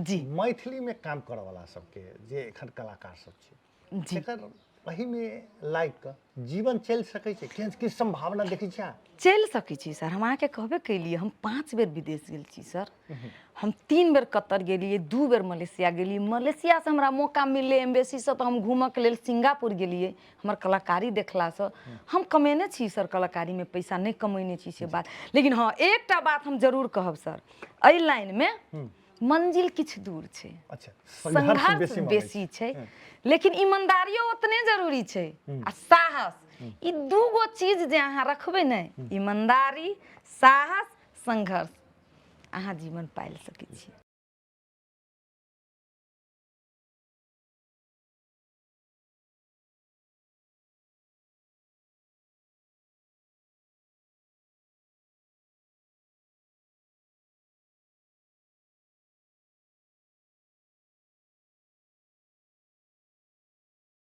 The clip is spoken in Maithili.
जी। मैथिलीमे काम करऽवला सबके जे एखन कलाकार सब छै, एकर एहिमे लागि कऽ जीवन चलि सकै छै? केहन की सम्भावना देखै छियै अहाँ? चलि सकै छी सर। हम अहाँके कहबे केलियै, हम 5 बेर विदेश गेल छी सर। हम 3 बेर कतर गेलियै, 2 बेर मलेशिया गेलियै। मलेशियासँ हमरा मौका मिललै एम्बेसीसँ, तऽ हम घूमऽके लेल सिंगापुर गेलियै। हमर कलाकारी देखलासँ हम कमेने छी सर, कलाकारीमे पैसा नहि कमेने छी से बात, लेकिन हँ, एकटा बात हम जरूर कहब सर, एहि लाइनमे मंजिल किछु दूर छै। संघर्ष संघर्ष बेसी मांगै बेसी छै, लेकिन ईमानदारियो ओतने जरूरी छै आ साहस। ई दूगो चीज जे अहाँ रखबै ने, ईमानदारी, साहस, संघर्ष, अहाँ जीवन पालि सकै छी।